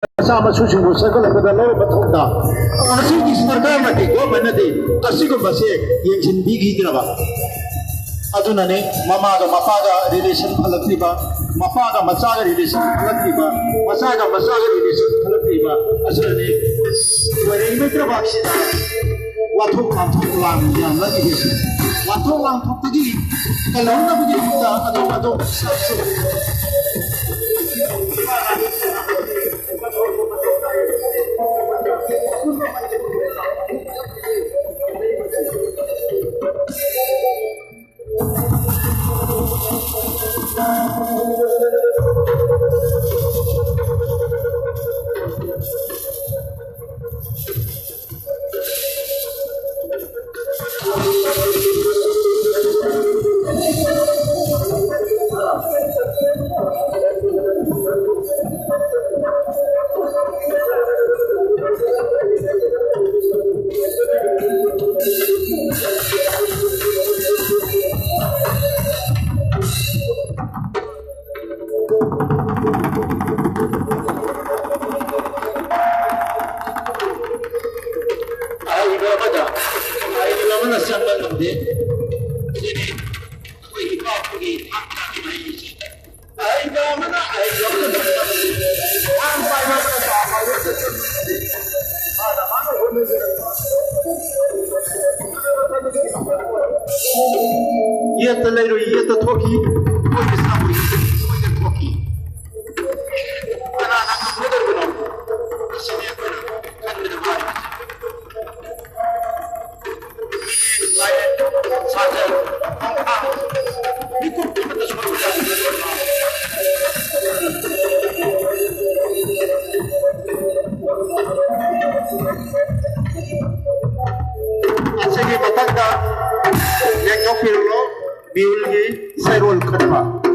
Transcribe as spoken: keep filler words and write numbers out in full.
ꯃꯆꯥ ꯃꯁꯨꯁꯤꯡꯕꯨ ꯁꯦꯝꯒꯠꯂꯛꯄꯗ ꯂꯧꯔꯕ ꯊꯧꯗꯥꯡ ꯑꯁꯤꯒꯤ ꯁꯔꯀꯥꯔꯅꯗꯤ, ꯒꯣꯔꯃꯦꯟꯅꯗꯤ ꯑꯁꯤꯒꯨꯝꯕꯁꯦ ꯌꯦꯡꯁꯤꯟꯕꯤꯈꯤꯗ꯭ꯔꯕ꯫ ꯑꯗꯨꯅꯅꯦ ꯃꯃꯥꯒ ꯃꯄꯥꯒ ꯔꯤꯂꯦꯁꯟ ꯐꯠꯂꯛꯇ꯭ꯔꯤꯕ, ꯃꯄꯥꯒ ꯃꯆꯥꯒ ꯔꯤꯂꯦꯁꯟ ꯐꯠꯂꯛꯇ꯭ꯔꯤꯕ, ꯃꯆꯥꯒ ꯃꯆꯥꯒ ꯔꯤꯂꯦꯁꯟ ꯐꯠꯂꯛꯇ꯭ꯔꯤꯕ꯫ ꯑꯁꯤꯅꯅꯦ ꯑꯣꯏꯔꯛꯏꯕ ꯂꯩꯕꯥꯛꯁꯤꯗ ꯋꯥꯊꯣꯛ ꯂꯥꯟꯊꯣꯛ ꯂꯥꯟ ꯌꯥꯝꯂꯛꯏꯕꯁꯤ꯫ ꯋꯥꯊꯣꯛ ꯂꯥꯟꯊꯣꯛꯇꯒꯤ ꯀꯜꯍꯧꯅꯕꯒꯤꯗꯃꯛꯇ ꯑꯗꯣꯝ ꯑꯗꯣꯝ ꯑꯍꯩꯕ ꯑꯃꯗ ꯑꯍꯩꯕ ꯑꯃꯅ ꯆꯪꯕ ꯉꯝꯗꯦ꯫ ꯁꯤꯅꯤ ꯑꯩꯈꯣꯏ ꯏꯄꯥ ꯏꯄꯨꯒꯤ ꯊꯥꯡ ꯇꯥꯒꯤ ꯃꯍꯩꯁꯦ꯫ ꯑꯍꯩꯕ ꯑꯃꯅ ꯑꯍꯩꯕ ꯑꯃꯗ ꯆꯪꯕ ꯉꯝꯗꯦ꯫ ꯊꯥꯡ ꯄꯥꯏꯕ ꯑꯃꯅ ꯄꯥ ꯄꯥꯏꯕ ꯑꯃꯗ ꯆꯪꯕ ꯉꯝꯗꯦ꯫ ꯃꯥꯅ ꯃꯥꯅ ꯍꯣꯠꯅꯖꯔꯛꯄ꯫ ꯌꯦꯠꯇ ꯂꯩꯔꯨꯏ, ꯌꯦꯠꯇ ꯊꯣꯛꯈꯤ꯫ ꯑꯣꯏꯗ ꯁꯥꯄꯣꯏ, ꯑꯣꯏꯗ ꯊꯣꯛꯈꯤ꯫ ꯀꯅꯥꯅ ꯉꯝꯒꯗꯧꯔꯤꯕꯅꯣ? ꯑꯁꯤꯅꯤ ꯑꯩꯈꯣꯏꯅ ꯈꯟꯕꯗ ꯋꯥꯔꯤꯕꯁꯤ꯫ ꯃꯤ ꯂꯥꯏꯔꯦꯟ, ꯁꯥꯖꯟ, ꯈꯣꯡꯊꯥꯡ, ꯃꯤꯀꯨꯞ ꯑꯃꯠꯇ ꯁꯣꯏꯕ ꯌꯥꯗꯕ꯫ ꯑꯁꯤꯒꯤ ꯃꯊꯪꯗ ꯌꯦꯡꯊꯣꯛꯄꯤꯔꯨꯔꯣ, ꯃꯤꯍꯨꯜꯒꯤ ꯆꯩꯔꯣꯜ ꯀꯠꯄ꯫